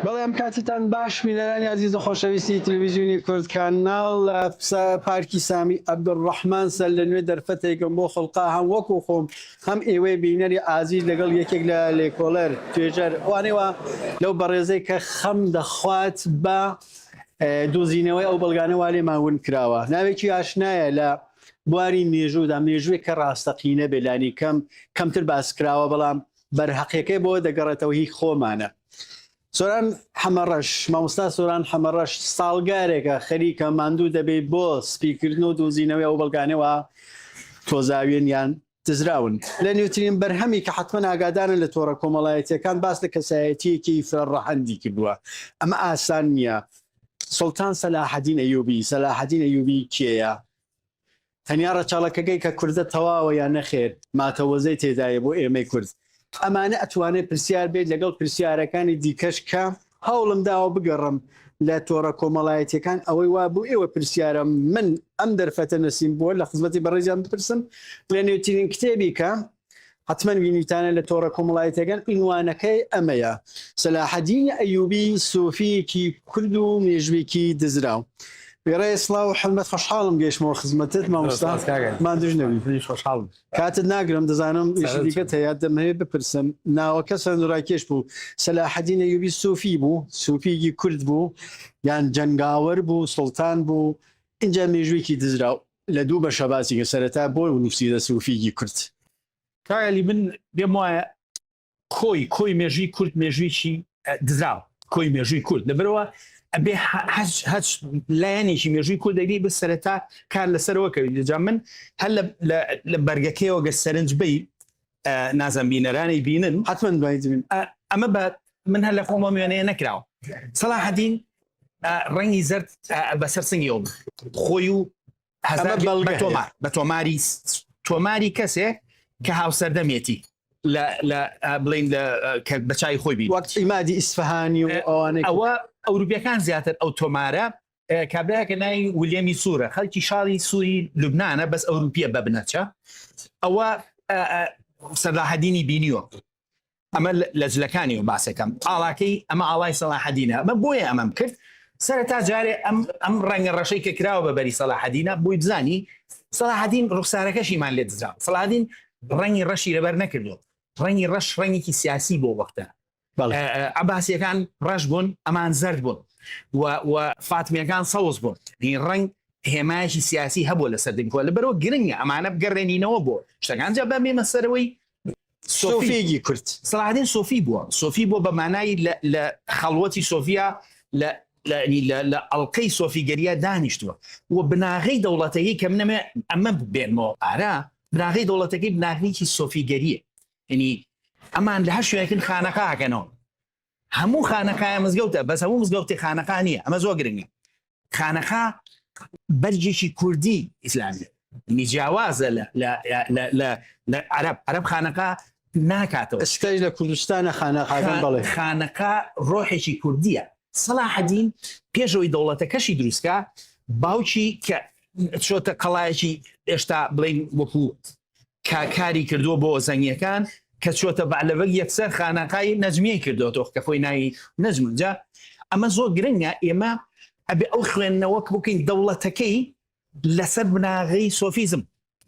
بەڵێ ئەم کاتتان باش بینەرانی ئازیز و خۆشەویستی تلویزیۆنی کورد کاناڵ لە پارکی سامی عەبدولڕەحمان سەر لە نوێ دەرفەتێکم بۆ خوڵقا هەم وەکو خۆم هەم ئێوەی بینەری ئازیز لەگەڵ یەکێک لە لێکۆڵەر توێژەر ئەوانەی وا لەو بەڕێزەی کە خەم دەخوات بە دۆزینەوەی ئەو بەڵگانە وا لێمان ون کراوە ناوێکی ئاشنایە لە بواری مێژوودا مێژووێک کە ڕاستەقینە بێ لانی کەم کەمتر باس کراوە بەڵام بەرهەقیەکەی بۆ دەگەڕێتەوە هی خۆمانە. سۆران حەمەڕەش، مامۆستا سۆران حەمەڕەش ساڵگارێکە خەریکە ماندوو دەبێت بۆ سپیکردن و دۆزینەوەی ئەو بەڵگانەی وا تۆزاوین یان دزراون. لە نوێترین بەرهەمی کە حەتمەن ئاگادارن لە تۆڕە کۆمەڵایەتییەکان باس لە کەسایەتییەکی فرە ڕەهەندی کردووە. ئەمە ئاسان نییە. سوڵتان سەلاحەدین ئەیوبی، سەلاحەدین ئەیوبی کێیە؟ تەنیا ڕەچەڵەکەکەی کە کوردە تەواوە یان نەخێر ماتەوەزەی تێدایە بۆ ئێمەی کورد؟ ئەمانە ئەتوانێت پرسیار بێت لەگەڵ پرسیارەکانی دیکەش کە هەوڵم داوە بگەڕم لە تۆڕە کۆمەڵایەتیەکان ئەوەی وا بۆ ئێوە پرسیارە من ئەم دەرفەتە نەسیم بووە لە خزمەتی بەڕێزیان بپرسم لە نوێترین کتێبی کە حەتمەن بینیتانە لە تۆڕە کۆمەڵایەتیەکان عینوانەکەی ئەمەیە، سەلاحەدینی ئەیوبی سۆفییەکی کورد و مێژووێکی دزراو. وێڕای سڵاو و حورمەت خۆشحاڵم گەیشتمەوە خزمەتت مامۆستا ماندووش نەبی. منیش خۆشحاڵم. کاتت ناگرم دەزانم ئیشی دیکەت هەیە دەمهەوێت بپرسم ناوەکە سەرنجڕاکێش بوو سەلاحەدین ئەیوبی سۆفی بوو سۆفییەکی کورد بوو یان جەنگاوەر بوو سوڵتان بوو ئینجا مێژوویەکی دزراو لە دوو بەشە باسی کە سەرەتا بۆ نووسیدە سوفیی کورد. کاک عەلی من پێم وایە کۆی کۆی مێژووی کورد مێژوویی دزراو کۆی مێژووی کورد لەبەرەوە ئەبێ هەچ لایەنێکی مێژووی کورد دەگری بە سەرەتا کار لەسەرەوە کەوی جا من هەر لە بەرگەکەیەوە گەر سەرنج بی نازم بینەرانی بینن حتمما دوای ئەمە بە من هەر لە خۆمە وێنەیە نەکراوە سەڵاحەدین ڕەنگی زەرد بەسەر سنگیەوە خۆی و هەزار بە تۆمار بە تۆماری تۆماری کەسێ کە هاوسەردەمێتی لە لە بڵین لە کە بە چای خۆی بی وەک عیمادی ئیسفهانی و ئەوانەی ئەوە ئەوروپیەکان زیاتر ئەو تۆمارە کابراکە ناوی ولیەمی سوورە خەڵکی شاری سووری لوبناانە بەس ئەوروپیە بە بنەچە ئەوە سەلاحەدینی بینیوە ئەمە لە جلەکانیەوە باسەکەم ئاڵاکەی ئەمە ئاڵای سەڵاحەدینە ئەمە بۆیە ئەمەم کرد سەرەتا جارێ ئەم ئەم ڕەنگە ڕەشەی کە کراوە بە بەری سەڵاحەدینە بۆی بزانی سەڵاحەدین ڕوخسارەکەشیمان لێ دزرا سەڵاحەدین ڕەنگی ڕەشی لەبەر نەکردو ڕەنگی ڕەش ڕەنگێکی سیاسی بۆ وەختە عباسیەکان ڕەش بوون ئەمان زەرد بوون و فاتمیەکان سەوز بوون ڕەنگ هێمایەکی سیاسی هەبوو لە سەردەمی خۆی لەبەرەوە گرنگە ئەمانە بگەڕێنینەوە بۆ شتەکان جا بەمێمە سەرەوەی سۆفیی کورد. سەڵاحەدین سۆفی بووە، سۆفی بووە بە مانای لە لە خەڵوەتی سۆفیا لە لە لە لە ئەڵقەی سۆفیگەرییا دانیشتووە و بناغەی دەوڵەتەکەی کە من ئەمەوێ ئەمە بێنمەوە ئارا، بناغەی دەوڵەتەکەی بناغەیەکی سۆفیگەرییە. یانی ئەمان لە هەر شوێنێکن خانەقا ئەکەنەوە. هەموو خانەقایە مزگەوتە بەس هەموو مزگەوتی خانەقا نییە ئەمە زۆر گرنگە خانەقا بەرگێکی کوردی ئیسلامی نی جیاوازە لە لە لە لە لە عەرەب عەرەب خانەقا ناکاتەوە ئێستاش لە کوردستانە خانەقاکان بەڵێ خانەقا ڕۆحێکی کوردیە سەلاحەدین پێشەوەی دەوڵەتەکەشی دروستکا باوکی کە چۆتە قەڵایەکی ئێشتا بڵین وەکو کا کاری کردووە بۆ زەنگیەکان کە چۆتە بەعلەبەگ یەکسەر خانەقای نەجمیەی کردۆتەوە کە خۆی ناوی نەجمە جا ئەمە زۆر گرنگە ئێمە ئەبێ ئەو خوێندنەوە بکەین دەوڵەتەکەی لەسەر بناغەی سۆفیزم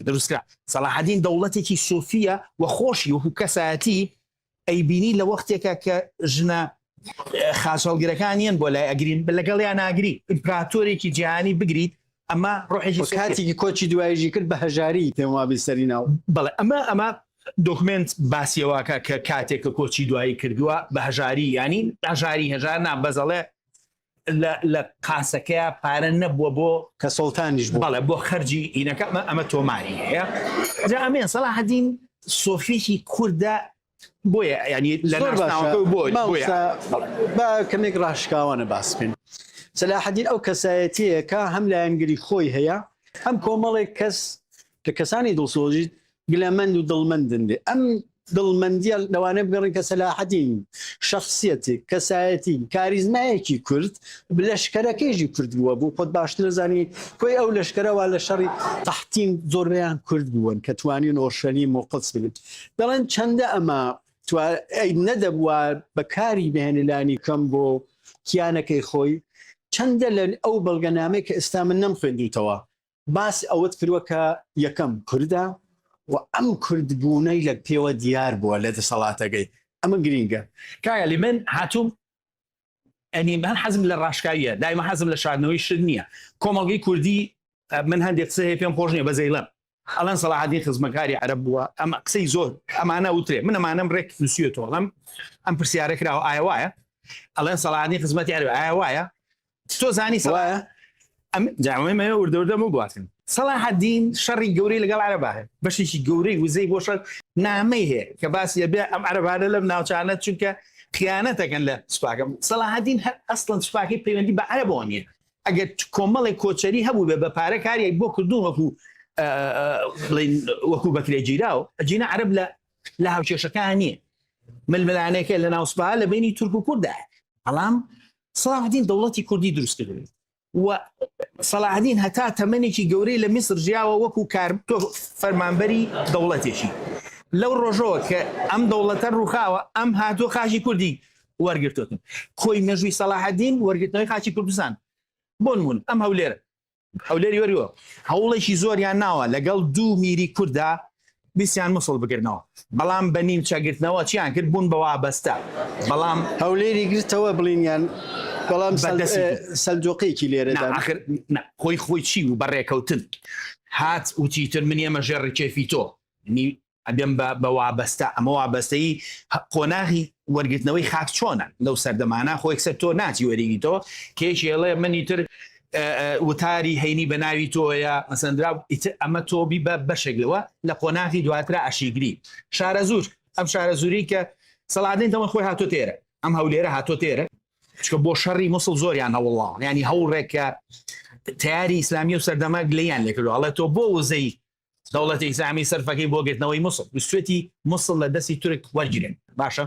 دروستکرا سەڵاحەدین دەوڵەتێکی سۆفیە و خۆشی وەکو کەسایەتی ئەیبینی لە وەختێکا کە ژنە خاچهەڵگرەکان یەن بۆ لای ئەگرین لەگەڵیان ناگری ئیمپراتۆرێکی جیهانی بگریت ئەمە ڕۆحێکی سۆفیە. کاتێکی کۆچی دواییشی کرد بە هەژاری پێم وابێ سەری ناو. بەڵێ ئەمە ئەمە دۆکمێنت باسیەوەکە کە کاتێک کە کۆچی دوایی کردووە بە هەژاری ینی هەژاری هەژار نا بەزەڵێ لە لە قاسەکەیا پارە نەبووە بۆ کە سوڵتانیش بوو. بەڵێ بۆ خەرجی ئینەکە ئەمە ئەمە تۆماری هەیە جا ئەمێن سەڵاحەدین سۆفیی کوردە بۆیە ینی لە زۆر باشە ناسناوەکە بۆ بۆیە مامۆستا با کەمێک ڕاشکاوانە باس بکەین سەلاحەدین ئەو کەسایەتیەیە کە هەم لایەنگری خۆی هەیە هەم کۆمەڵێک کەس لە کەسانی دڵسۆزی گلەمەند و دڵمەندن لێ. ئەم دڵمەندیە لەوانەیە بگەڕێن کە سەلاحەدین شەخسیەتێک، کەسایەتی، کاریزمایەکی کورد، لەشکەرەکەیشی کورد بووە، بوو خۆت باشتر ئەزانی کۆی ئەو لەشکەرە وا لە شەڕی تەحتیم زۆربەیان کورد بوون کە توانیان ئۆرشەلیم و قودس بگرن. دەڵێن چەندە ئەمە. ئەی نەدەبووە بەکاری بهێنێ لانی کەم بۆ کیانەکەی خۆی؟ چەندە لە ئەو بەڵگەنامەی کە ئێستا من نەمخوێندووتەوە باس ئەوەت کردووە کە یەکەم کوردە و ئەم کوردبوونەی لە پێوە دیار بووە لە دەسەڵاتەکەی، ئەمە گرینگە. کاک عەلی من هاتووم ئەنی من حەزم لە ڕاشکاویە دایمە حەزم لە شاردنەوەی شت نییە کۆمەڵگەی کوردی من هەندێک قسە هەیە پێم خۆش نییە بەزەیڵم ئەڵەن سەڵاحەدین خزمەکاری عەرەب بووە ئەمە قسەی زۆر ئەمانە وترێ من ئەمانەم ڕێک نووسیوەتەوە ئەڵێم ئەم پرسیارە کراوە ئایا وایە ئەڵێن سەڵاحەدین خزمەتی عەرەب ئایا وایە تۆ زانی وایە ئەم جامەی مەوێ وردە وردە بۆ باسن سەڵاحەدین شەڕی گەورەی لەگەڵ عەرەبا هەیە بەشێکی گەورەی وزەی بۆ شەڕ نامەی هەیە کە باسی بێ ئەم عەرەبانە لەم ناوچانە چونکە خیانەتەکەن لە سوپاکەم سەڵاحەدین هەر ئەسڵەن سوپاکەی پەیوەندی بە عەرەبەوە نییە ئەگەر کۆمەڵێک کۆچەری هەبوو بێ بە پارە کاری بۆ کردوون وەکو بڵین وەکو بەکرێ گیراو ئەجینا عەرەب لە لە هاوکێشەکان نییە ململانێکە لە ناو سوپا لە بینی تورک و کوردایە بەڵام سەڵاحەدین دەوڵەتی کوردی دروست کردووە و سەڵاحەدین هەتا تەمەنێکی گەورەی لە میسر ژیاوە وەکو کار تۆ فەرمانبەری دەوڵەتێکی لەو ڕۆژەوە کە ئەم دەوڵەتە ڕووخاوە ئەم هاتووە خاکی کوردی وەرگرتوتن کۆی مێژووی سەڵاحەدین وەرگرتنەوەی خاکی کوردستان بۆ نموون ئەم هەولێرە هەولێری وەریوە هەوڵێکی زۆریان ناوە لەگەڵ دوو میری کووردا بیستیان موسڵ بگرنەوە بەڵام بە نیمچە گرتنەوە چیان کرد بوون بە وابەستە بەڵام هەولێری گرتەوە بڵینیان بەڵام سەلجوقێکی لێرەدا ئاخر خۆی خۆی چی بوو بە ڕێکەوتن هات وتی تر من ئێمە ژێر ڕکێفی تۆ ئەبێم بە وابەستە ئەمە وابەستەیی قۆناغی وەرگرتنەوەی خاک چۆنە لەو سەردەمانە خۆ یەکسەر تۆ ناچی وەریگریتەوە کێکی ئەڵێ من ئیتر وتاری هەینی بە ناوی تۆیە مەسەندرا ئیتر ئەمە تۆ بی بە بەشێک لەوە لە قۆناغی دواترا ئەشیگری شارەزوور ئەم شارەزووری کە سەڵادین تەمەن خۆی هاتۆ تێرە ئەم هەولێرە هاتۆ تێرە چکە بۆ شەڕی موسڵ زۆریان هەوڵڵاوە ینی هەوڵێک کە تیاری ئیسلامی و سەردەمە گلیان لێکردو ئەڵێ تۆ بۆ وزەی دەوڵەتی ئیسلامی سەرفەکەی بۆ گرتنەوەی موسڵ ویستوێتی موسڵ لە دەستی تورک وەرگرێت باشە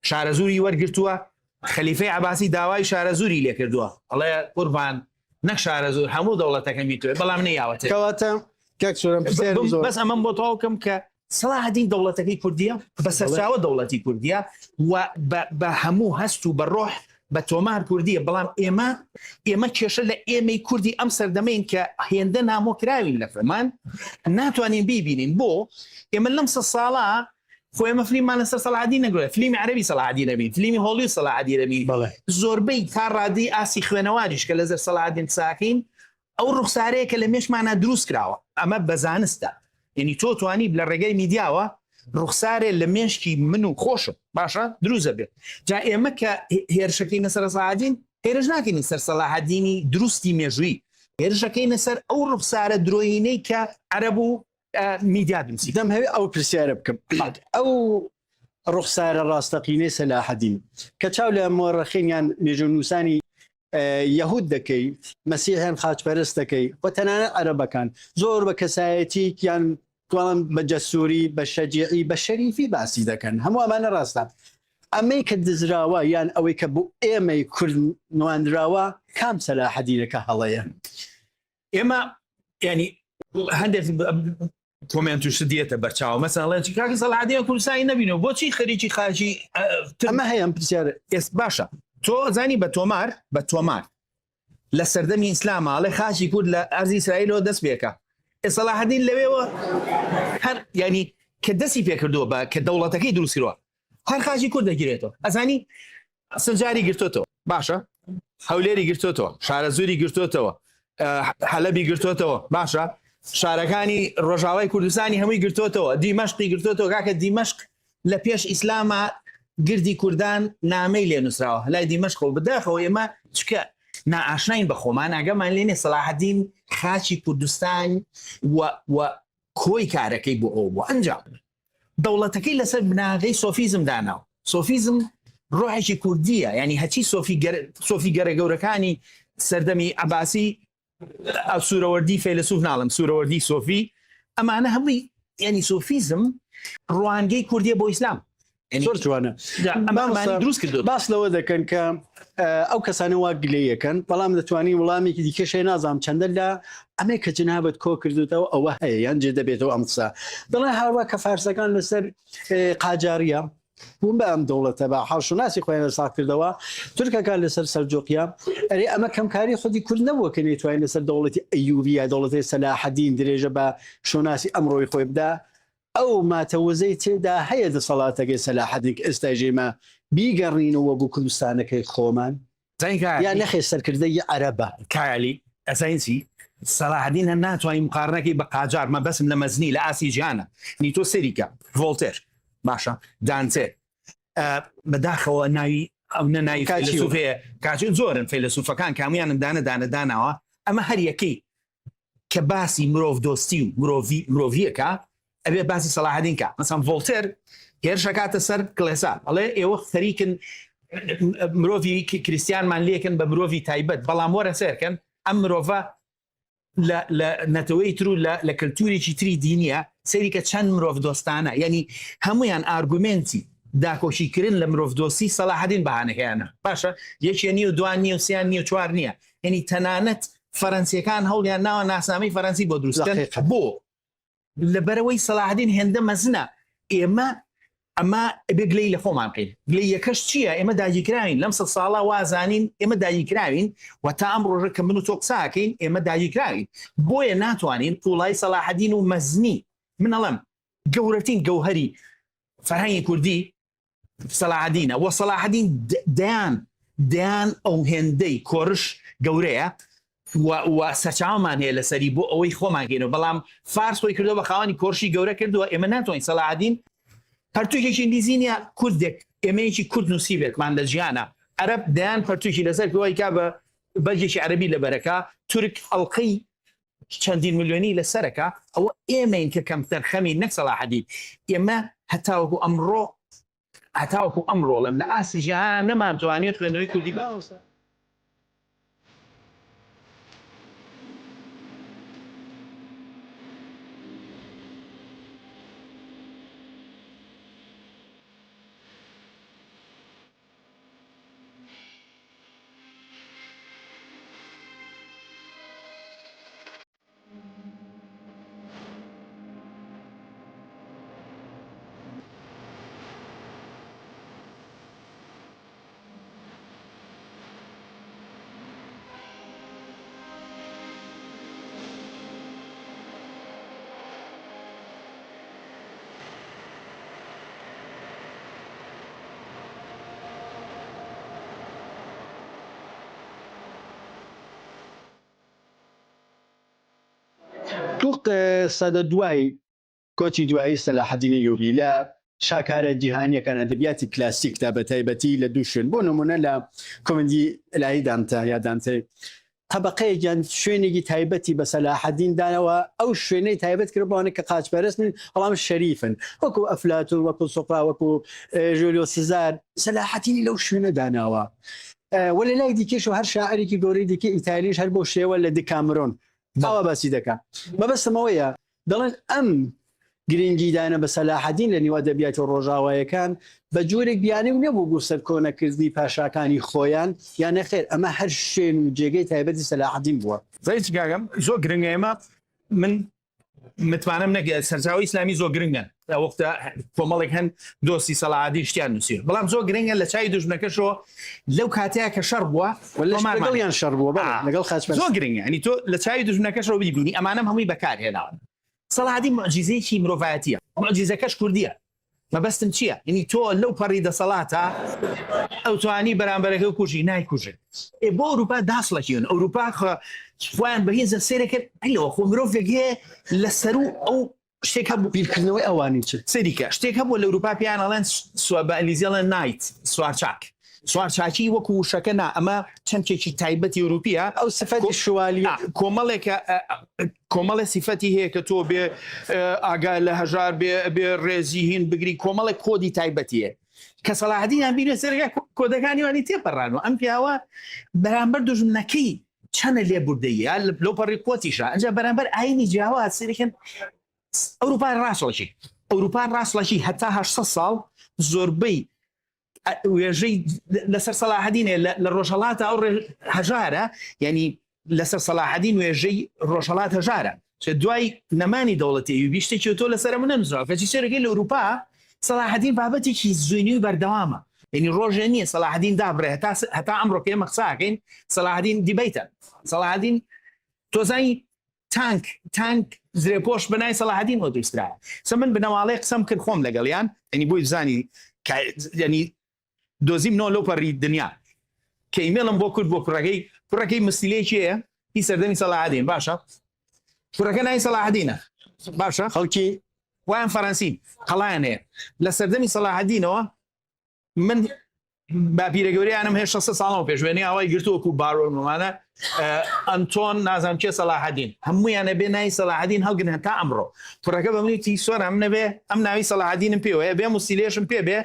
شارەزووری وەرگرتووە خەلیفەی عەباسی داوای شارەزووری لێکردووە ئەڵێ قوربان نەک شارەزوور هەموو دەوڵەتەکەمی توێ بەڵام نەیاوەتێ کەواتە کاک سۆران پرسیارم زۆر بەس ئەمەم بۆ تەواو کەم کە سەڵاحەدین دەوڵەتەکەی کوردیە بە سەرچاوە دەوڵەتی کوردیە و بە هەموو هەست و بە ڕۆح بە تۆمار کوردیە بەڵام ئێمە ئێمە کێشە لە ئێمەی کوردی ئەم سەردەمەین کە هێندە نامۆ کراوین لە خۆمان ناتوانین بیبینین بۆ ئێمە لەم سە ساڵە خۆ ئێمە فلیممان لەسەر سەڵاحەدین نەگرێت فلیمی عەرەبی سەڵاحەدین نەبین فلیمی هۆڵیود سەڵاحەدین نەبین زۆربەی تا ڕادەی ئاسی خوێنەواریش کە لەسەر سەڵاحەدین قساکەین ئەو ڕوخسارەیە کە لە مێشکمانا دروست کراوە، ئەمە بە زانستە، یەنی تۆ توانی لە ڕێگەی میدیاوە ڕوخسارێ لە مێشکی من و خۆشم باشە دروست ئەبێت، جا ئێمە کە هێرشەکەینە سەر سەڵاحەدین هێرش ناکەینە سەر سەڵاحەدینی دروستی مێژوویی، هێرشەکەینە سەر ئەو ڕوخسارە درۆیینەی کە عەرەب و میدیا دروستی. دەمهەوێ ئەو پرسیارە بکەم ئەو ڕوخسارە ڕاستەقینەی سەلاحەدین کە چاو لە مۆڕەخین یان مێژوونووسانی یەهود دەکەی، مەسیحیان خاچپەرست دەکەی و تەنانەت عەرەبەکان زۆر بە کەسایەتیک یان توانم بە جەسووری بە شەجیعی بە شەریفی باسی دەکەن هەموو ئەمانە ڕاستە ئەمەی کە دزراوە یان ئەوەی کە بۆ ئێمەی کورد نواندراوە کام سەلاحەدینەکە هەڵەیە؟ ئێمە ینی هەندێک comment و شت دێتە بەرچاو مەسەڵەن ئەڵێن چی کاکە سەڵاحەدین کوردستانی نەبینەوە بۆچی خەریکی خاکی ئەمە هەیە ئەم پرسیارە ئێست باشە تۆ زانی بە تۆمار بە تۆمار لە سەردەمی ئیسلامە ئەڵێ خاکی کورد لە ئەرزی ئیسرائیلەوە دەست پێکە ئێ سەڵاحەدین لەوێوە هەر ینی کە دەستی پێکردووە بە کە دەوڵەتەکەی دروست کردووە هەر خاکی کورد دەگیرێتەوە ئەزانی سنجاری گرتۆتەوە باشە هەولێری گرتۆتەوە شارەزووری گرتۆتەوە حەلەبی گرتۆتەوە باشە شارەکانی ڕۆژاوای کوردستانی هەمووی گرتۆتەوە دیمەشقی گرتۆتەوە کاکە دیمەشق لە پێش ئیسلاما گردی کوردان نامەی لێ نووسراوە لای دیمەشق و بداخەوە ئێمە چکە نائاشناین بە خۆمان ئاگەمان لێ نیە سەلاحەدین خاکی کوردستان و و کۆی کارەکەی بۆ ئەو بوو ئەنجام دەوڵەتەکەی لەسەر بناغەی سۆفیزم داناوە. سۆفیزم ڕۆحێکی کوردییە، یانی هەرچی سۆفی گەرە گەورەکانی سەردەمی عەباسی، سورەوەردی فەیلەسوف ناڵێم، سورەوەردی سۆفی، ئەمانە هەمووی یانی سۆفیزم ڕوانگەی کوردیە بۆ ئیسلام. زۆر جوانە دروست کردو باس لەوە دەکەن کە ئەو کەسانە وا گلەیەکەن بەڵام دەتوانین وڵامێکی دیکەش هەیە نازانم چەندە لە ئەمەی کە جنابت کۆ کردوتەوە ئەوە هەیە یان جێ دەبێتەوە ئەم قسە دەڵێن هاوا کە فارسەکان لەسەر قاجاریە بوون بە ئەم دەوڵەتە بە حاڵ شوناسی خۆیان ساغ کردەوە، تورکەکان لەسەر سەلجوقیە. ئەرێ ئەمە کەمکاری خودی کورد نەبووە کە نەیتوانی لەسەر دەوڵەتی ئەیوبی یا دەوڵەتی سەلاحەدین درێژە بە شوناسی ئەمڕۆی خۆی بدا؟ ئەو ماتە وزەی تێدا هەیە دەسەڵاتەکەی سەلاحەدین کە ئێستایش ئێمە بیگەڕینەوە بۆ کوردستانەکەی خۆمان؟ زانی کاک یا عەلی نەخێر سەرکردەی عەرەبە؟ کاک عەلی ئەزانی چی؟ سەلاحەدین هەر ناتوانی مقارنەکەی بە قاجار مەبەستم لە مەزنی لە ئاستی جیهانە نی تۆ سەیری کە ڤۆڵتێر باشە دانتێ بەداخەوە ناوی ئەو نە ناوی کاچیۆ. فەیلەسوف هەیە کاچی زۆرن فەیلەسوفەکان کامیانم دانە دانە داناوە ئەمە هەر یەکەی کە باسی مرۆڤ دۆستی و مرۆڤی مرۆڤیەکە ئەبێ باسی سەلاحەدین کا مەسەن ڤۆڵتێر هێرشەکاتە سەر کڵێسا ئەڵێ ئێوە خەریکن مرۆڤی کریسیانمان لێکن بە مرۆڤی تایبەت بەڵام وەرە سێرکەن ئەم مرۆڤە لە نەتەوەی تر و لە کەلتورێکی تری دینیە سەیری کە چەند مرۆڤ دۆستانە یعنی هەمویان argument ی داکۆکیکردن لە مرۆڤ دۆستی سەلاحەدین بەهانەکەیانە باشە یەکێ نیە و دوان نیە و سیان نیە و چوار نییە یعنی تەنانەت فەرەنسیەکان هەوڵیان ناوە ناسنامەی فەرەنسی بۆ دروستکەن بۆ لەبەرئەوەی سەلاحەدین هێندە مەزنە ئێمە ئەمە ئەبێ گلەی لە خۆمان بکەین گلەی یەکەش چییە ئێمە داگیرکراوین لەم سە ساڵە وازانین ئێمە داگیرکراوین و تا ئەم ڕۆژە کە من و تۆ قساکەین ئێمە داگیرکراوین بۆیە ناتوانین قوڵای سەلاحەدین و مەزنی من ئەڵێم گەورەترین گەوهەری فەرهەنگی کوردی سەلاحەدینە وە سەلاحەدین دەیان دەیان ئەو هێندەی کۆرش گەورەیە و سەرچاومان هەیە لەسەری بۆ ئەوەی خۆمان کەینەوە بەڵام فارس خۆی کردەوە بە خاوەنی کۆرشی گەورە کردووە ئێمە ناتوانین سەلاحەدین پەرتوکێکی ئینگلیزی نییە کوردێک ئێمەیەکی کورد نووسی بێتمان لە جیهانە عەرەب دەیان پەرتوکی لەسەر پێوەی کا بە بەرگێکی عەرەبی لەبەرەکە تورک ئەڵقەی چەندین ملیۆنی لەسەرەکە ئەوە ئێمەین کە کەمتەرخەمین نەک سەلاحەدین ئێمە هەتاوەکو ئەمڕۆ هەتاوەکو ئەمڕۆ ڵێم لە ئاستی جیهان نەمانتوانیوە خوێندنەوەی کوردی بکەین. دوو سەدە دوای کۆچی دوایی سەلاحەدین ئەیوبی لە شاکارە جیهانیەکان ئەدەبیاتی کلاسیکدا بە تایبەتی لە دوو شوێن بۆ نمونە لە کۆمێدی ئیلاهی دانتە یا دانتێ تەبەقەیەک یان شوێنێکی تایبەتی بە سەلاحەدین دانەوە ئەو شوێنەی تایبەت کرد بۆ ئەوانە کە قاچپەرستن بەڵام شەریفن وەکو ئەفلاتون وەکو سوقرا وەکو ژولیۆ سزار سەلاحەدینی لەو شوێنە داناوە وە لە لای دیکەش و هەر شاعرێکی گەورەی دیکە ئیتالیش هەر بۆ شێوە لە دکامرۆن ئاوا باسی دەکا مەبەستم ئەوەیە دەڵێن ئەم گرنگیدانە بە سەلاحەدین لە نێو ئەدەبیاتی ڕۆژاوایەکان بە جۆرێک بیانوو نەبوو بۆ سەرکۆنەکردنی پاشاکانی خۆیان یا نەخێر ئەمە هەر شوێن و جێگەی تایبەتی سەلاحەدین بووە. زانی چی کاکە زۆر گرنگە ئێمە من متمانەم نەک سەرچاوی ئیسلامی زۆر گرنگن وەختە کۆمەڵێک هەن دۆستی سەلاحەدین شتیان نووسیوە بەڵام زۆر گرنگە لە چای دوژمنەکەشەوە لەو کاتەیە کە شەڕ بووە لەگەڵیان شەڕ بووە لەگەڵ خاچ زۆر گرنگە ینی تۆ لە چاوی دوژمنەکەشەوە بیبینی ئەمانەم هەمووی بەکارهێناون سەلاحەدین موعجیزەیەکی مرۆڤایەتیە موعجیزەکەش کوردیە مەبەستم چییە ینی تۆ لەو پەڕی دەسەڵاتە ئەو توانی بەرامبەرەکە کوژی نایکوژن ئێ بۆ ئەوروپا داسڵەکیون ئەوروپا خۆیان بەهێزە سێرەکرد ئەیەوە خۆ مرۆڤێک هەیە لەسەرو ئەو شتێک هەبوو بیرکردنەوەی ئەوانی چ؟ سەیری کە شتێک هەبووە لە ئەوروپا پێیان ئەڵێن سوا بە ئینگلیزی ئەڵێن knight سوارچاک سوارچاکی وەکو وشەکە نا ئەمە چەمکێکی تایبەتی ئەوروپیە ئەو سفەتی شوالیە کۆمەڵێکە کۆمەڵێ سیفەتی هەیە کە تۆ بێ ئاگا لە هەژار بێ بێ ڕێزی هین بگری کۆمەڵێک کۆدی تایبەتیە کە سەلاحدینیان بینێ سەرگا کۆدەکانی وانی تێپەڕانەوە ئەم پیاوە بەرامبەر دوژمنەکەی چەنە لێبوردەییە لەو پەڕی قوتیشە ئەجا بەرامبەر ئاینی جیاواز سەیرکەن ئەوروپا ڕاستڵکی ئەوروپا ڕاستڵکی هەتا 800 ساڵ زۆربەی وێژەی لەسەر سەلاحەدینێ لە ڕۆژهڵاتە ئەو هەژارە یعنی لەسەر سەلاحەدین وێژەی ڕۆژهڵات هەژارە دوای نەمانی دەوڵەتی ئەیوبی شتێکی تۆ لەسەر من نەنووسراوە کەچی سێرەکەی لە ئەوروپا. سەلاحەدین بابەتێکی زوینی و بەردەوامە، یعنی ڕۆژێ نییە سەلاحەدین دابڕێ هەتا هەتا ئەمڕۆ کە ئێمە قساکەین سەلاحەدین دیبەیتە. سەلاحەدین تۆزانی تانک تانک زرێپۆش بە ناوی سەلاحەدینەوە دروستکرایە. سە من بنەماڵەی قسەم کرد خۆم لەگەڵیان، یعنی بۆی بزانی یعنی دۆزیمنەوە لەو پەڕی دنیا کە ئیمێڵم بۆ کرد بۆ کوڕەکەی، کوڕەکەی مسیلەیەکی هەیە هی سەردەمی سەلاحەدین، باشە کوڕەکە ناوی سەلاحەدینە، باشە خەڵکی وایان فەرەنسین قەڵایان هەیە لە سەردەمی سەلاحەدینەوە. من باپیرە گەورەیانم هەیە 600 ساڵەوە پێش وێنەی ئاوای گرتووە وەکو بارۆن ومانە ئەنتۆن نازانم کێ سەلاحەدین هەموویان ئەبێ ناوی سەلاحەدین هەڵگرن هەتا ئەمڕۆ. کوڕەکە بە منی وتی سۆران من ئەبێ ئەم ناوی سەلاحەدینم پێوەیە ئەبێ ئەم موستیلەیەشم پێ بێ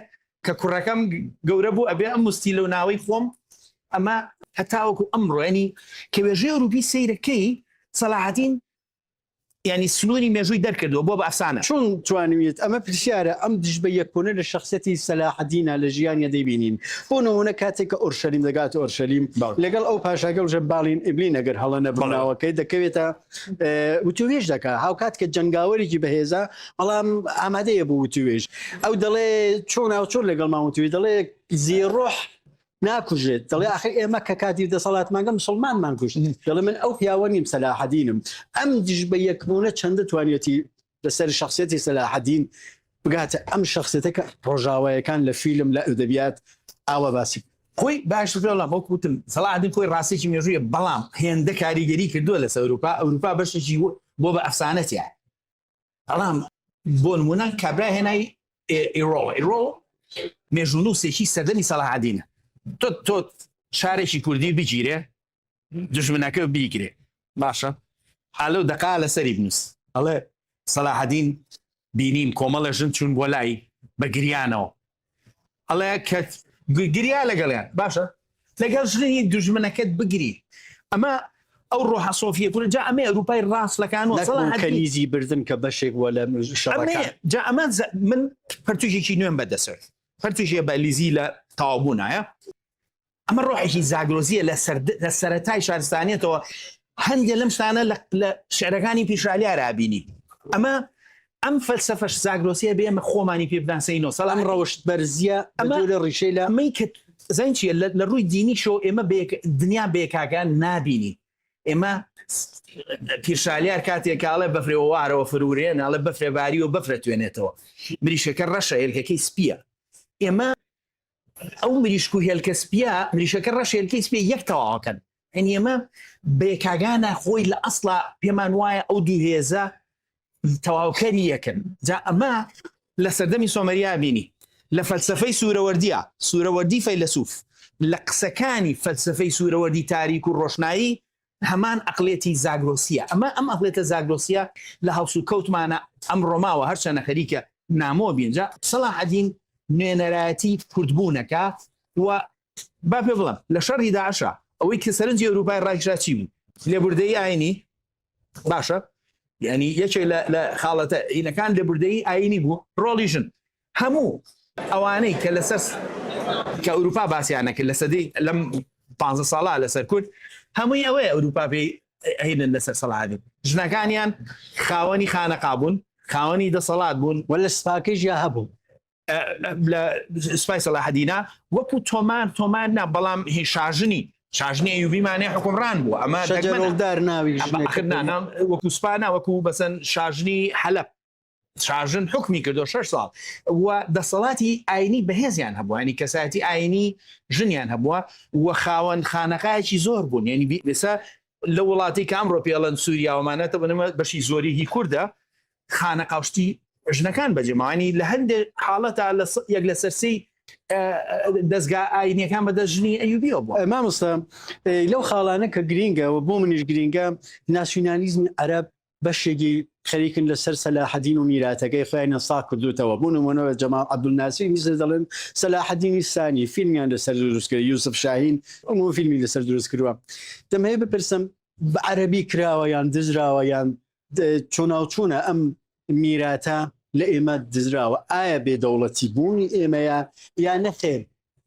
کە کوڕەکەم گەورە بوو ئەبێ ئەم موستیلە و ناوەی خۆم ئەمە هەتاوەکو ئەمڕۆ. ینی کە وێژەی ئەوروپی سەیرەکەی سەلاحەدین یانی سنووری مێژووی دەرکردووە بۆ بە ئەفسانە. چۆن توانیویەت، ئەمە پرسیارە، ئەم دژ بە یەکبوونە لە شەخسیەتی سەلاحەدینە لە ژیانیا دەیبینین. بۆ نموونە کاتێک کە ئۆرشەلیم دەگاتە ئۆرشەلیم لەگەڵ ئەو پاشا گەوجە باڵین ئیبلین ئەگەر هەڵە نەبم ناوەکەی دەکەوێتە وتووێژ دەکا. هاوکات کە جەنگاوەرێکی بەهێزە بەڵام ئامادەیە بۆ وتووێژ. ئەو دەڵێ چۆن هاوچۆن لەگەڵمان وتووێژ دەڵێ زیڕۆح ناکوژێت، دەڵێ ئاخر ئێمە کە کاتی دەسەڵاتمان گە مسوڵمانمان کوشت، دەڵێ من ئەو پیاوە نیم سەلاحەدینم. ئەم دژ بە یەکبوونە چەندە توانیەتی لەسەر شخصیەتی سەلاحەدین بگاتە ئەم شخصیەتە کە ڕۆژاوایەکان لە فیلم لە ئەدەبیات ئاوا باسی خۆی باش وەڵام وەک وتم سەلاحەدین خۆی ڕاستێکی مێژوویە، بەڵام هێندە کاریگەری کردووە لەسەر ئەوروپا، ئەوروپا بەشێکی بۆ بە ئەفسانە تیایە. بەڵام بۆ نمونە کابرا هێنای ئیرۆڵ، ئیرۆڵ مێژوونووسێکی سەردەمی سەلاحەدینە. تۆ تۆ شارێکی کوردی بگیرێ دژمنەکە بیگرێ باشە حالەو دەقا لەسەری بنووس ئەڵێ سەلاحەدین بینیم کۆمەڵە ژن چوون بۆ لای بە گریانەوە ئەڵێ کە گریا لەگەڵیان باشە لەگەڵ ژنی دوژمنەکەت بگری ئەمە ئەو ڕۆحە سۆفیە کورە جا ئەمەی ئەوروپای ڕاست لەکان و کەنیزی بردن کە بەشێک بووە لە شەڕەکان جا ئەمە من پەرتووکێکی نوێم بەدەسەر پەرتووکێ بە لیزی لە تەواوبوونایە ئەمە ڕۆحێکی زاگرۆزییە لە لە سەرەتای شارستانیەتەوە هەندێک لەم شتانە لە شعرەکانی پیشالیارا بینی. ئەمە ئەم فەلسەفەش زاگرۆسیە بێ ئێمە خۆمانی پێ بناسینەوە. سەڵام ڕەوشت بەرزیە ئەمە لە ڕیشەی لە ئەمەی کە زین چیە لە ڕووی دینیشەوە ئێمە بە دنیا بێکاکە نابینی. ئێمە پیرشالیار کاتێک کاڵێ بەفرێ وارەوە فرورێ ناڵێ بەفرێ باری و بەفرە توێنێتەوە، مریشەکە ڕەشە هێلکەکەی سپیە. ئێمە ئەو مریشک و هێلکە سپیە، مریشەکە ڕەش هێلکەی سپیە یەک تەواوەکەن. یعنی ئێمە بێکاگانە خۆی لە ئەسڵا پێمان وایە ئەو دوو هێزە تەواوکەری یەکن. جا ئەمە لە سەردەمی سۆمەریا بینی لە فەلسفەی سوورەوەردیە، سوورەوەردی فەیلەسوف لە قسەکانی فەلسفەی سوورەوەردی تاریک و ڕۆشنایی هەمان ئەقڵێتی زاگرۆسیە. ئەمە ئەم ئەقڵێتە زاگرۆسیە لە هەڵسوکەوتمانە ئەمڕۆ ماوە، هەرچەنە خەریکە نامۆ بین. جا سەڵاحەدین نوێنەرایەتی کوردبوونەکە و با پێ بڵێم لە شەڕی داعشا ئەوەی کە سەرنجی ئەوروپای ڕاکیشا چی بوو؟ لێبوردەیی ئاینی. باشە یعنی یەکێک لە خاڵەتە ئینەکان لێبوردەیی ئاینی بوو، ڕۆڵی ژن، هەموو ئەوانەی کە لەسەر کە ئەوروپا باسییان نەکرد لە سەدەی لەم پ ساڵە لەسەر کورد هەمووی ئەوەیە ئەوروپا پێی هینن لەسەر سەڵادی ژنەکانیان خاوەنی خانەقا بوون، خاوەنی دەسەڵات بوون وە لە سپاکەیش یا هەبوو لە سوپای سەلاحەدینە وەکو تۆمار تۆمار نا، بەڵام هی شاژنی شاژنی ئەیوبیمانەی حکومڕان بوو. ئەمە شەجەرۆڵدار ناوی ژنێک وەکو سوپا نا، وەکو بەسەن شاژنی حەلەب شاژن حکمی کردو 6 ساڵ و دەسەڵاتی ئاینی بەهێزیان هەبوو، ینی کەسایەتی ئاینی ژنیان هەبووە و خاوەن خانەقایەکی زۆر بوون. ینی بێسە لە وڵاتی کە ئەمڕۆ پێڵەن سووریاوەمانەتە بنەمە بەشی زۆری هی کوردە، خانەقاوشتی ژنەکان بەجێماوانی لە هەندێک حاڵەتا لە یەک لەسەر سێی دەستگا ئاینیەکان بەدەست ژنی ئەیوبیەوە بووە. مامۆستا لەو خاڵانە کە گرینگە و بۆ منیش گرینگە ناسیونالیزمی عەرەب بەشێکی خەریکن لەسەر سەلاحەدین و میراتەکەی خۆیانیان ساغ کردوتەوە، بۆ نموونە جەماڵ عەبدولناسری میسر دەڵێن سەلاحەدینی سانی فیلمیان لەسەر دروست کرد، یوسف شاهین ئەو فیلمی لەسەر دروست کردووە. دەمهەوێت بپرسم بە عەرەبی کراوە یان دزراوە یان چۆناوچۆنە ئەم میراتە لە ئێمە دزراوە؟ ئایا بێ دەوڵەتی بوونی ئێمەیە یا نەخێر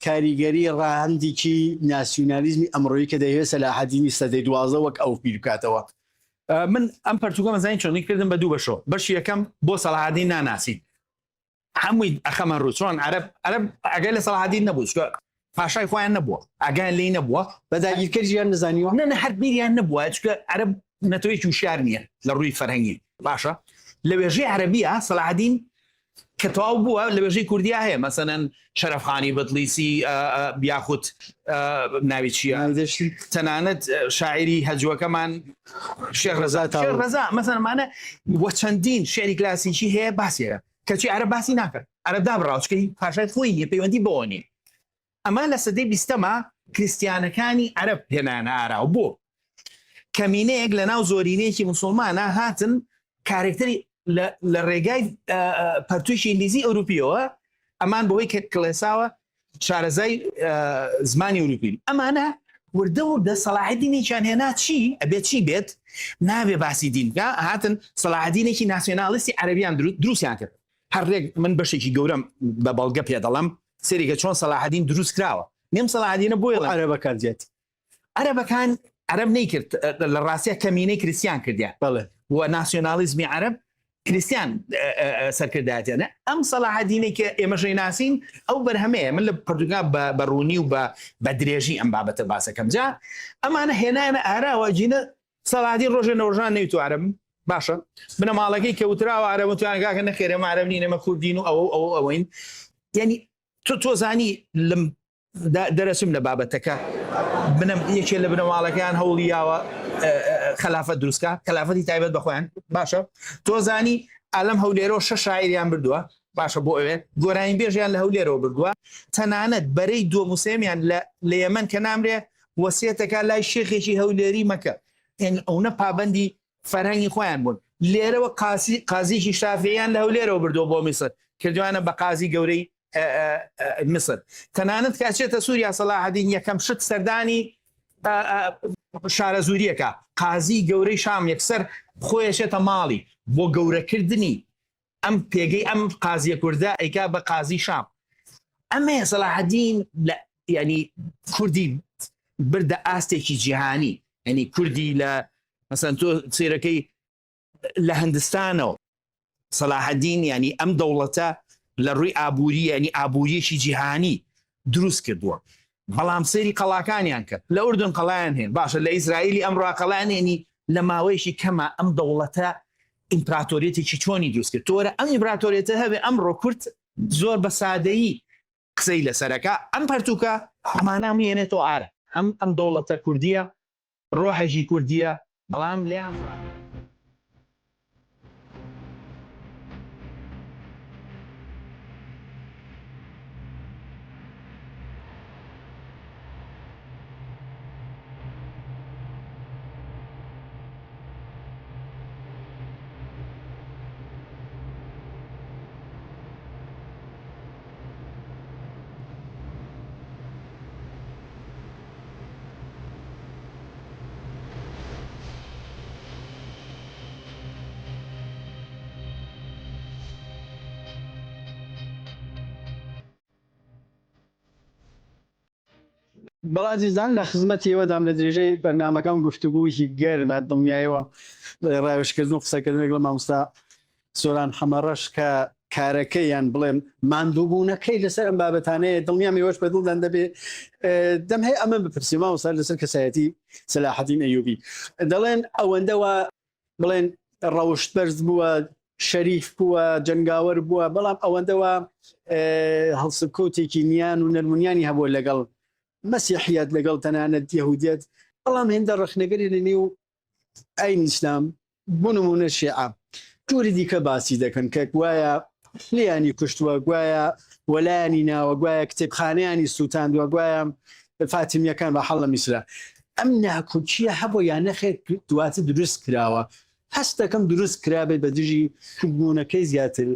کاریگەری ڕەهەندێکی ناسیونالیزمی ئەمڕۆیی کە دەیەوێت سەلاحەدینی سەدەی 12 وەک ئەو بیر بکاتەوە؟ من ئەم پەرتوکەمە زانی چۆنی کردم بە دوو بەشەوە. بەشی یەکەم بۆ سەلاحەدین ناناسین. هەمووی ئەخەمە ڕوو چۆن عەرەب عەرەب ئەگەر لە سەڵاحەدین نەبوو چونکە پاشای خۆیان نەبووە ئاگایان لێی نەبووە. بە داگیرکەریان نەزانیوە؟ نە نە هەر بیریان نەبووە چونکە عەرەب نەتەوەیەکی وشیار نییە لە ڕووی فەرهەنگی باشە لە وێژەی عەرەبیە سەلاحەدین کە تەواو بووە لە وێژەی کوردیا هەیە مەسەلەن شەرەفخانی بەدلیسی یاخود ناوی چییە تەنانەت شاعری هەجوەکەمان شێخ ڕەزا ڕەزا مەسەلەن مانە وە چەندین شعری کلاسیکی هەیە باسیە کەچی عەرەب باسی ناکەن عەرەب دابڕاوە چونکە پاشای خۆی نیە پەیوەندی بەوە نیە ئەمە لە سەدەی بیستەما کریستیانەکانی عەرەب هێنانە ئاراوە بۆ کەمینەیەک لە ناو زۆرینەیەکی مسلمانە هاتن کارێکتەری لە ڕێگای پەرتووکی ئینگلیزی ئەوروپیەوە ئەمان بەوەی کە کڵێساوە شارەزای زمانی ئەوروپین ئەمانە وردە وردە سەلاحدینێکیان هێنا چی ئەبێت چی بێت نابێ باسی دین بکە هاتن سەلاحدینێکی ناسیۆنالیستی عەرەبیان دروستیان کرد هەر ڕێک من بەشێکی گەورەم بە بەڵگە پێ دەڵم سەیرێکە چۆن سەلاحدین دروست کراوە نێم سەلاحدینە بۆیە عەرەبەکان زیاتر عەرەبەکان عەرەب نەیکرد لە ڕاستیا کەمینەی کریستیان کردیان بەڵێ و ناسیۆنالیزمی عەرەب کریستیان سەرکردایەتیانە ئەم سەلاحەدینەی کە ئێمەش ناسین ئەو بەرهەمەیە من لە پەرتوکا بە ڕوونی و بە درێژی ئەم بابەتە باسەکەم جا ئەمانە هێنایانە ئاراوە جینە سەلاحەدین ڕۆژێ نەوەژان نەیتو عەرەب باشە بنەماڵەکەی کە وتراوە عەرەب وتیان کاکە نەخێرە ئێمە عەرەب نین ئێمە کوردین و ئەوە و ئەوە ئەوەین یعنی تۆ تۆزانی لەم دەرەچم لە بابەتەکە بنەم یەکێ لە بنەماڵەکەیان هەوڵی یاوە خەلافەت دروستکە خەلافەتی تایبەت بە خۆیان باشە تۆ زانی ئالەم هەولێرەوە شە شاعریان بردووە باشە بۆ ئەوێ گۆرانی بێژیان لە هەولێرەوە بردووە تەنانەت بەرەی دووەم و سێمیان لە یەمەن کە نامرێ وەسیەتەکە لای شێخێکی هەولێری مەکە یعنی ئەونە پابندی فەرهەنگی خۆیان بوون لێرەوە قاسی قازیکی شافعیان لە هەولێرەوە بردووە بۆ میسر کردوانە بە قازی گەورەی میسر تەنانەت کە ئەچێتە سووریا سەلاحەدین یەکەم شت سەردانی شارەزووریەکە قازی گەورەی شام یەکسەر خۆیەشێتە ماڵی بۆ گەورەکردنی ئەم پێگەی ئەم قازیە کوردە ئەیکا بە قازی شام ئەمەیە سەلاحەدین لە ینی کوردی بردە ئاستێکی جیهانی ینی کوردی لە مەسەن تۆ سیرەکەی لە هندستانەوە سەلاحەدین ینی ئەم دەوڵەتە لە ڕووی ئابووری ینی ئابووریەکی جیهانی دروست کردووە بەڵام سەیری قەڵاکانیان کرد لە ئوردن قەڵایان هێن باشە لە ئیسرائیلی ئەمڕۆ قەڵایان هێنی لە ماوەیەکی کەمە ئەم دەوڵەتە ئیمپراتۆریەتێکی چۆنی دروست کرد تۆرە ئەم ئیمپراتۆریەتە هەبێ ئەمڕۆ کورد زۆر بە سادەیی قسەی لەسەرەکە ئەم پەرتوکە ئەمانە هێنێتەوە ئارە ئەم ئەم دەوڵەتە کوردیە ڕۆحێکی کوردیە بەڵام لێیان بەڵێ ئازیزان لە خزمەتی ئێوەدام لە درێژەی بەرنامەکەم گفتوگویی گەرمە دڵنیایەوە ڕاوێژکردن و قسەکردن لەگەڵ مامۆستا سۆران حەمەڕەش کە کارەکەی یان بڵێم ماندووبوونەکەی لەسەر ئەم بابەتانەیە دڵنیام ئێوەش بە دڵدان دەبێ دەم هەیە ئەمە بپرسی مامۆستا لەسەر کەسایەتی سەلاحەدین ئەیوبی دەڵێن ئەوەندە وا بڵێن ڕەوشت بەرز بووە شەریف بووە جەنگاوەر بووە بەڵام ئەوەندە وا هەڵسوکەوتێکی نیان و نەرمونیانی هەبووە لەگەڵ مەسیحیەت لەگەڵ تەنانەت یەهودیەت بەڵام هێندە ڕەخنەگەری لە نێو ئاینی ئیسلام بۆ نمونە شیعە جۆری دیکە باسی دەکەن کە گوایە لیانی کوشتووە گوایە وەلایانی ناوە گوایە کتێبخانەیانی سووتاندووە گوایە فاتمیەکان بە حەڵ لە میسرە ئەم ناکۆکیە هەبوو یان نەخێر دواتر دروست کراوە هەست دەکەم دروست کرابێت بە دژی کوردبوونەکەی زیاتر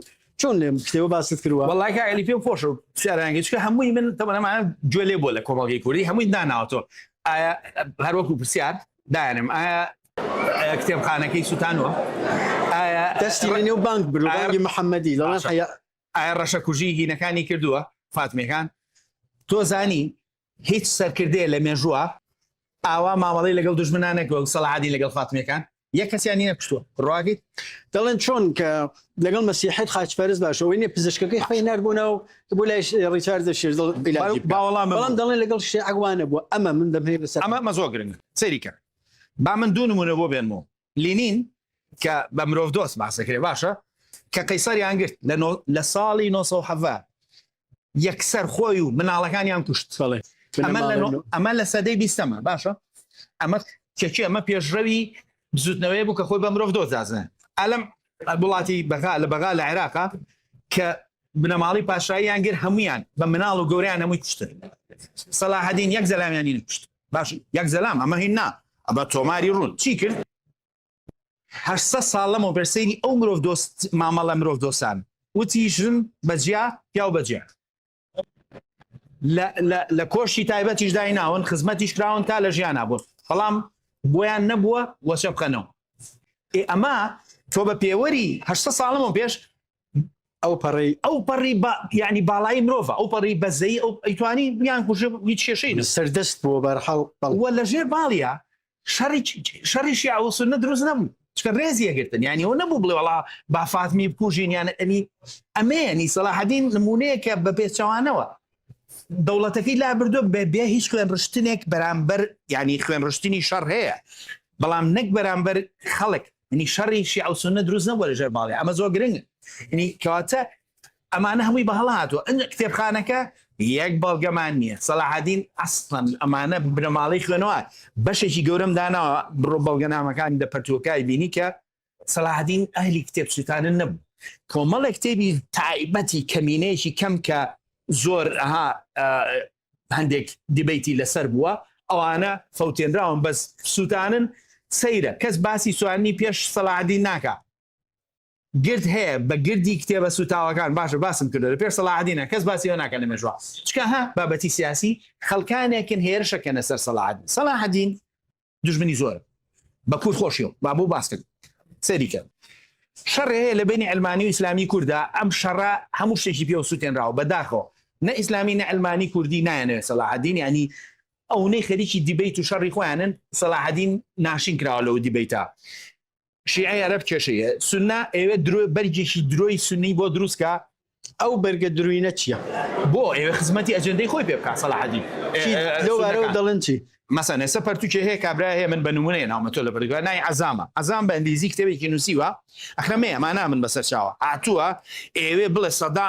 چۆن لێم کتێبە باست کردووە وەڵای کاک عەلی پێم خۆشە پرسیارانگە چونکە هەمووی من تەبعەن ئەمانە گوێ لێ بووە لە کۆمەڵگەی کوردی هەمووی داناوەتەوە ئایا هەر وەکو پرسیار دایانم ئایا کتێبخانەکەی سوتانوە ئایا دەستی لە نێو بانک برو بانگی محەممەدی لەڵێن حەیا ئایا ڕەشەکوژی هینەکانی کردووە فاتمیەکان تۆ زانی هیچ سەرکردەیە لە مێژووە ئاوا مامەڵەی لەگەڵ دوژمنان نەکردووە وەک سەلاحەدین لەگەڵ فاتمیەکان. یەک کەسیانی نەکوشتووە ڕواگەیت. دەڵێن چۆن کە لەگەڵ مەسیحیت خاچپەرست باشە ئەوەی نیە پزیشکەکەی خۆی نارد بۆ ناو بۆ لای ڕیچارد شێردڵ عیلاجی بکا با وەڵام بەڵام دەڵێن لەگەڵ شیعە وا نەبووە ئەمە من دەمهەوێ لەسەر ئەمە ئەمە زۆر گرنگە سەیری کە با من دوو نمونە بۆ بێنمەوە لینین کە بە مرۆڤ دۆست باس دەکرێ باشە کە قەیسەریان گرت لە نۆ لە ساڵی 917 یەکسەر خۆی و مناڵەکانیان کوشت. بەڵێ ئەمە لە بنەماڵە نۆ. ئەمە لە سەدەی بیستەمە باشە ئەمە کێچی ئەمە پێشڕەوی بزوتنەوەی بوو کە خۆی بە مرۆڤ دۆست دازنێ ئەلم وڵاتی بەغا لە بەغا لە عێراقا کە بنەماڵی پاشاییان گر هەمویان بە مناڵ و گەوریان هەمووی کوشتن سەلاحەدین یەک زەلامیانی نەکوشت باش یەک زەلام ئەمە هین نا ئەمە تۆماری ڕوون چی کرد 800 ساڵ لەمەوبەر سەیری ئەو مرۆڤ دۆست مامەڵە مرۆڤ دۆستان وتی ژن بەجیا پیاو بەجیا لە کۆشی تایبەتیش دایناون خزمەتیش کراون تا لە ژیانا بوون بەڵام بۆیان نەبووە وەچە بخەنەوە ئێ ئەمە تۆ بە پێوەری هەشت ساڵەمەوە پێش ئەو پەڕی ئەو پەڕی بە یعنی باڵایی مرۆڤە ئەو پەڕی بەزەیی ئەو ئەیتوانی بیان کوژێ هیچ کێشەی نەبوو سەردەست بووە بەرحاڵ بەڵێ. وە لەژێر باڵیا شەڕی شەڕی شیعە و سوننە دروست نەبوو چکە ڕێزی ئەگرتن یعنی ئەوە نەبوو بڵێ وەڵا با فاتمی بکوژین یان ئەنی ئەمەیە نی سەلاحەدین نمونەیەکە بە پێچەوانەوە دەوڵەتەکەی لابردووە بە بێ هیچ خوێن ڕشتنێک بەرامبەر یعنی خوێن ڕشتنی شەڕ هەیە بەڵام نەک بەرامبەر خەڵک ینی شەڕی شیعە و سوننە دروست نەبووە لەژێر باڵی ئەمە زۆر گرنگە ینی کەواتە ئەمانە هەمووی بە هەڵە هاتووە ئەنجا کتێبخانەکە یەک بەڵگەمان نییە سەلاحەدین ئەسڵەن ئەمانە بنەماڵەی خوێنەوار بەشێکی گەورەم داناوە بڕۆ بەڵگەنامەکانی لە پەرتووەکای بینی کە سەلاحەدین ئەهلی کتێب سوتانن نەبوو کۆمەڵێک کتێبی تایبەتی کەمینەیەکی کەم کە زۆر ئەها هەندێک دیبەیتی لەسەر بووە ئەوانە فەوتێنراون بەس سووتانن سەیرە کەس باسی سوانی پێش سەلاحەدین ناکا گرد هەیە بە گردی کتێبە سوتاوەکان باشە باسم کردوە لە پێش سەلاحەدینە کەس باسی ئەوە ناکا لە مێژوە چکە ها بابەتی سیاسی خەڵکانێکن هێرشەکەنە سەر سەلاحەدین سەلاحەدین دوژمنی زۆر بە کورد خۆشیەوە با بۆ باس کرد سەیری کە شەڕێ هەیە لە بینی ئەلمانی و ئیسلامی کووردا ئەم شەڕە هەموو شتێکی پێوە سووتێنراوە بەداخەوە نە ئیسلامی نە ئەلمانی کوردی نایەنەوێت سەلاحەدین ینی ئەونەی خەریکی debate و شەڕی خۆیانن سەلاحەدین ناشین کراوە لەو debate ە شیعەی عەرەب کێشەی هەیە سوننە ئەیەوێت درۆ بەرگێکی درۆی سوننی بۆ دروست کا. ئەو بەرگە دروینە چیە؟ بۆ ئەیەوێ خزمەتی ئەجێندەی خۆی پێ بکا سەلاحەدین چی لەو بارەوە دەڵێن چی؟ مەسەن ئێستا پەرتوکێ هەیە کابرای هەیە من بە نمونەیە ناومە تۆ لە پەرتوکە ناوی عەزامە عەزام بە ئینگلیزی کتێبێکی نووسیوە ئەخرەمەیە مانا من بەسەر چاوە هاتووە ئێوێ بڵێ سەدا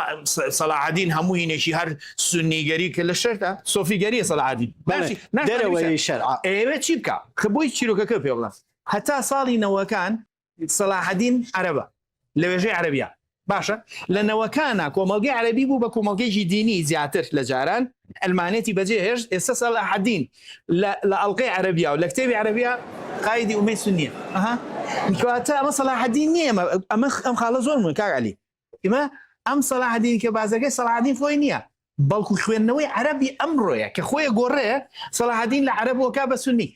سەلاحەدین هەموو هینێکی هەر سوننیگەری کە لە شەرتە سۆفیگەریە سەلاحەدین دەرەوەی شەرع ئێوێ چی بکا کە بۆی چیرۆکەکە پێ بڵێم هەتا ساڵی نەوەکان سەلاحەدین عەرەبە لە وێژەی عەرەبیا باشە لە نەوەکانە کۆمەڵگەی عەرەبی بوو بە کۆمەڵگەیەکی دینی زیاتر لە جاران ئەلمانێتی بەجێ هێشت ئێستا سەلاحەدین لە ئەڵلقەی عەرەبیا و لە کتێبی عەرەبیا قایدی ئومەی سنیە ئەها کەواتە ئەمە سەلاحەدین نییە ئەمە ئەم خاڵە زۆر من کاک عەلی ئمە ئەم سەلاحەدین کە بازەکەی سەلاحەدین خۆی نییە بەڵکو خوێندنەوەی عەرەبی ئەمڕۆیە کە خۆی گۆڕێ سەلاحەدین لە عەرەبەوەکە بە سنی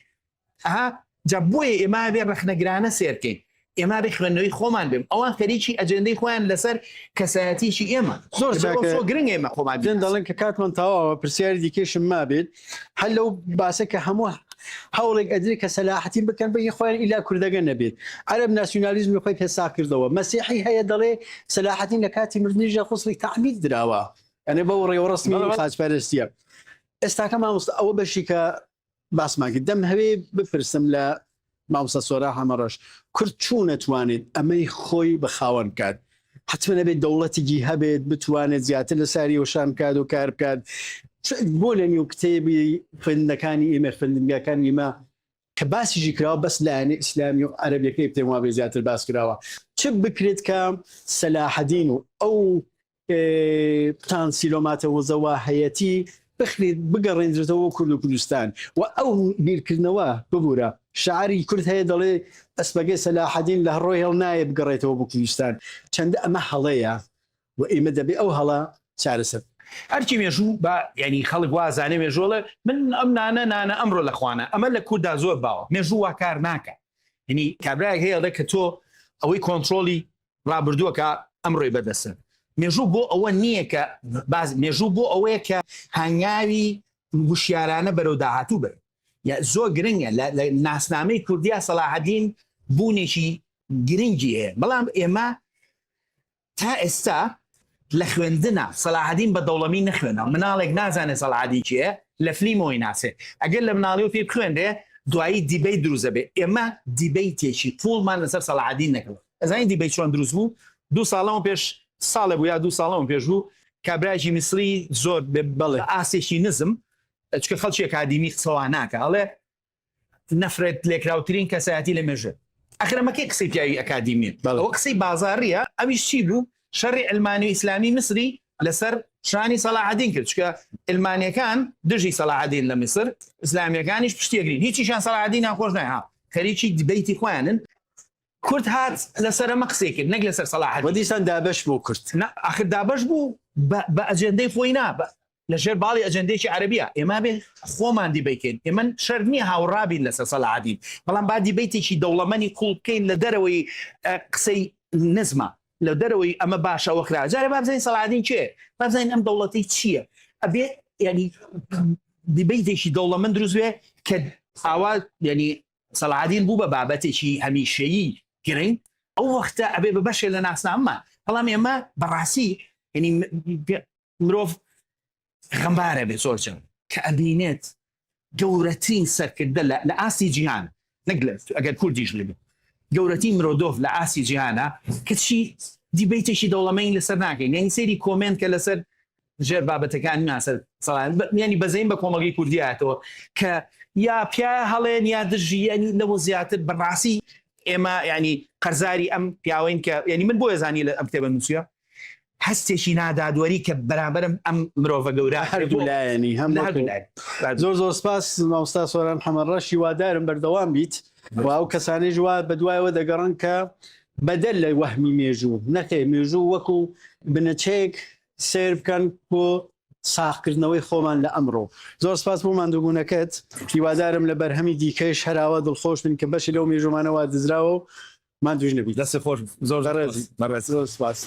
ئەها جا بۆیە ئێمە ئەبێ ڕەخنەگرانە سێرکەین ئێمە بێ خوێندنەوەی خۆمان بێم ئەوان خەریکی ئەجێندەی خۆیان لەسەر کەسایەتیی ئێمە زۆر چاکە زۆر گرنگ ئێمە خۆمان دێن دەڵێن کە کاتمان تەواوە پرسیاری دیکەشم مابێت هەر لەو باسە کە هەموو هەوڵێک ئەدرێ کە سەلاحەتین بکەن بە هی خۆیان ئیلا کوردەگە نەبێت عەرەب ناسیونالیزمی خۆی پێ ساغ کردەوە مەسیحی هەیە دەڵێ سەلاحەتین لە کاتی مردنیشدا غوسڵی تەعمید دراوە یعنی بەو ڕێوڕەسمی خاچپەرستیە ئێستاکە مامۆستا ئەوە بەشی کە باسمان کرد دەمهەوێ بپرسم لە مامۆستا سۆرا حەمەڕەش کورد چۆن ئەتوانێت ئەمەی خۆی بە خاوەن بکات حتمما ئەبێت دەوڵەتێکی هەبێت بتوانێت زیاتر لە ساری وەشان بکات و کار بکات بۆ لە نێو کتێبی خوێندنەکانی ئێمە خوێندنگاکانی ئێمە کە باسیشی کراوە بەس لایەنە ئیسلامی و عەرەبیەکەی پێم وابێ زیاتر باس کراوە چ بکرێت کە سەلاحەدین و ئەو پتانسیلۆماتە وزەوە هەیەتی بخرێت بگەڕێندرێتەوە بۆ کورد و کوردستان و ئەو بیرکردنەوە ببورە شاعری کورد هەیە دەڵێ ئەسپەکەی سەلاحەدین لە هەڕۆ هێڵ نایە بگەڕێتەوە بۆ کوردستان چەندە ئەمە هەڵەیە و ئێمە دەبێ ئەو هەڵە چارەسەر ئەرکی مێژوو با یعنی خەڵک وازانێ مێژوو ئەڵێ من ئەم نانە نانە ئەمڕۆ لە خوانە ئەمە لە کورددا زۆر باوە مێژوو وا کار ناکا یعنی کابرایەک هەیە ئەڵێ کە تۆ ئەوەی کۆنترۆڵی ڕابردووە کە ئەمڕۆی بەدەستن. مێژوو بۆ ئەوە نییە کە باس مێژوو بۆ ئەوەیە کە هەنگاوی وشیارانە بەرەو داهاتوو بەرن. یا زۆر گرنگە لە ناسنامەی کوردیا سەلاحەدین بوونێکی گرنگی هەیە، بەڵام ئێمە تا ئێستا لە خوێندنا سەلاحەدین بە دەوڵەمی نەخوێنەوە، مناڵێک نازانێ سەلاحەدین کێیە، لە فلیمەوەی ناسێ، ئەگەر لە مناڵیەوە پێی بخوێنرێ دوایی debate دروست دەبێ، ئێمە debate ێکی قووڵمان لەسەر سەلاحەدین نەکردوە، ئەزانی debate چۆن دروست بوو؟ دوو ساڵ لەمەو پێش، ساڵێ بوو یا دوو ساڵ لەمەو پێش بوو، کابرایەکی میسری زۆر بەڵێ. بە ئاستێکی نزم، چونکە خەڵکی ئەکادیمی قسە وا ناکا، ئەڵێ نەفرەت لێکراوترین کەسایەتی لە مێژوو. ئەخر ئەمە کەی قسەی پیاوی ئەکادیمیە؟ ئەوە قسەی بازاڕیە. ئەویش چی بوو؟ شەڕی عیلمانی و ئیسلامی میسری لەسەر شانی سەلاحەدین کرد، چونکە عیلمانیەکان دژی سەلاحەدین لە میسر، ئیسلامیەکانیش پشتی ئەگرین، هیچیشیان سەلاحەدینیان خۆش نایە، ها خەریکی debate ی خۆیانن. کورد هات لەسەر ئەمە قسەی کرد نەک لەسەر سەلاحەدین. وە دیسان دابەش بوو کورد. نا ئاخر دابەش بوو بە ئەجێندەی خۆی نا، لە ژێر باڵی ئەجێندەیەکی عەرەبیە. ئێمە بێ خۆمان debate کەین. ئێمە شەرت نییە هاوڕا بین لەسەر سەلاحەدین، بەڵام با debate ێکی دەوڵەمەنی قووڵ بکەین لە دەرەوەی قسەی نزمە، لە دەرەوەی ئەمە باشە ئەوە خراپە. جارێ با بزانین سەلاحەدین کێیە، با بزانین ئەم دەوڵەتەی چییە. ئەبێ یانی debate ێکی دەوڵەمەند دروست بێ کە ئاوا یانی سەلاحەدین بوو بە بابەتێکی هەمیشەیی گرنگ، ئەو وەختە ئەبێ بە بەشێ لە ناسنامەمان. بەڵام ئێمە بەڕاستی یعنی مرۆڤ غەمبارە بێ زۆر جار کە ئەبینێت گەورەترین سەرکردە لە ئاستی جیهان، نەک لە ئەگەر کوردیش لێ بێت، گەورەترین مرۆدۆڤ لە ئاستی جیهانە، کەچی debate ێکی دەوڵەمەین لەسەر ناکەین. یعنی سەیری comment کە لەسەر ژێر بابەتەکانی ناسەر سەڵان ینی بەزەین بە کۆمەڵگەی کوردی هاتەوە کە یا پیاە هەڵێن یا دژی، ینی لەوە زیاتر بەڕاستی ئێمە ینی قەرزاری ئەم پیاوەین کە ینی من بۆیە زانی لە ئەم کتێبە نووسیە هەستێکی نادادوەری کە بەرامبەرم ئەم مرۆڤە گەورە هەردوو لایەنی هەم زۆر زۆر سپاس مامۆستا سۆران حەمەڕەش، هیوادارم بەردەوام بیت و ئەو کەسانەیش وا بەدوایەوە دەگەڕن کە بەدەر لە وەهمی مێژوو نەخێ مێژوو وەکو بنەچەیەک سەیر بکەن بۆ ساغکردنەوەی خۆمان لە ئەمڕۆ. زۆر سپاس بۆ ماندووبوونەکەت، هیوادارم لە بەرهەمی دیکەیش هەراوا دڵخۆش بین کە بەشی لەو مێژوومانە وا دزراوە و ماندووش نەبیت. دەستت خۆش زۆر بەڕێزی. بەڕێز. زۆر سپاس.